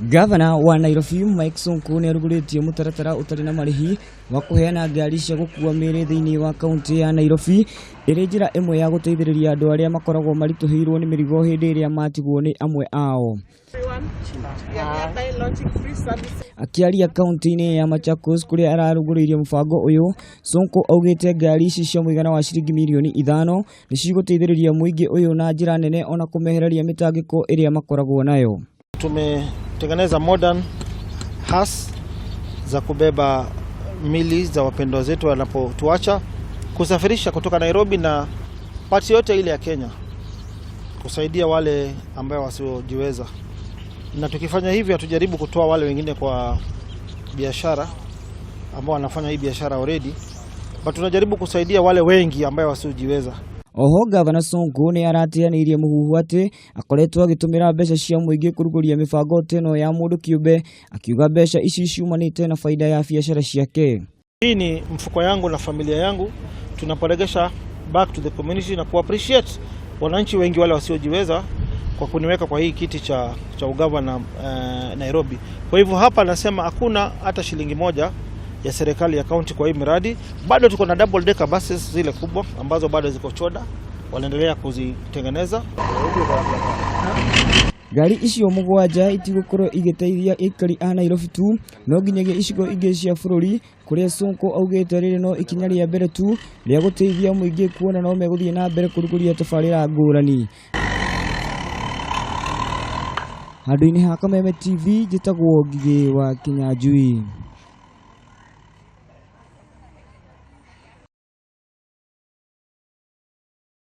Gavana wa Nairobi Mike Sonko nĩ arugũrĩtie mũtaratara ũtarĩ na marĩhi wa kũheana ngari cia gũkua mĩĩrĩ thĩinĩ wa kaunti ya Nairobi ĩrĩ njĩra ĩmwe ya gũteithĩrĩria andũ arĩa makoragwo maritũhĩirwo nĩ mĩrigo hĩndĩ ĩrĩa matigwo nĩ amwe ao. Akĩaria kaunti-inĩ ya Machakos kũrĩa ararugũrĩirie mũbango ũyũ, Sonko augĩte ngari ici cia mũigana wa ciringi mirioni 5 nĩ cigũteithĩrĩria mũingĩ ũyũ na njĩra nene ona kũmehereria mĩtangĩko ĩrĩa makoragwo nayo. Tumetengeneza modern hearse za kubeba mili za wapendwa zetu wanapotuacha, kusafirisha kutoka Nairobi na pati yote ile ya Kenya, kusaidia wale ambao wasiojiweza. Na tukifanya hivi hatujaribu kutoa wale wengine kwa biashara ambao wanafanya hii biashara already, but tunajaribu kusaidia wale wengi ambao wasiojiweza. Oho Gavana Sonko nĩ arateanĩirie mũhuhu atĩ akoretwo agĩtũmĩra mbeca cia mũingĩ kũrugũria mĩbango ta ĩno ya mũndũ kĩũmbe, akiuga mbeca ici ciumanĩte na faida ya biacara ciake. Hii ni mfuko yangu na familia yangu, tunaporegesha back to the community na kuappreciate wananchi wengi wale wasiojiweza kwa kuniweka kwa hii kiti cha ugavana Nairobi. Kwa hivyo hapa nasema hakuna hata shilingi moja ya serikali ya county kwa hii miradi. Bado tuko na double decker buses zile kubwa ambazo bado ziko Choda, wanaendelea kuzitengeneza. Ngari icio 7 itigũkorwo igĩteithia aikari a Nairobi tu no nginyagia icigo ingĩ cia bũrũri kũrĩa Sonko augĩte rĩrĩ no ikinya rĩa mbere tu rĩa gũteithia mũingĩ kuona no megũthiĩ na mbere kũrugũria tabarĩra ngũrani. Handũ-inĩ ha Kameme TV njĩtagwo Ngigĩ wa Kinyanjui.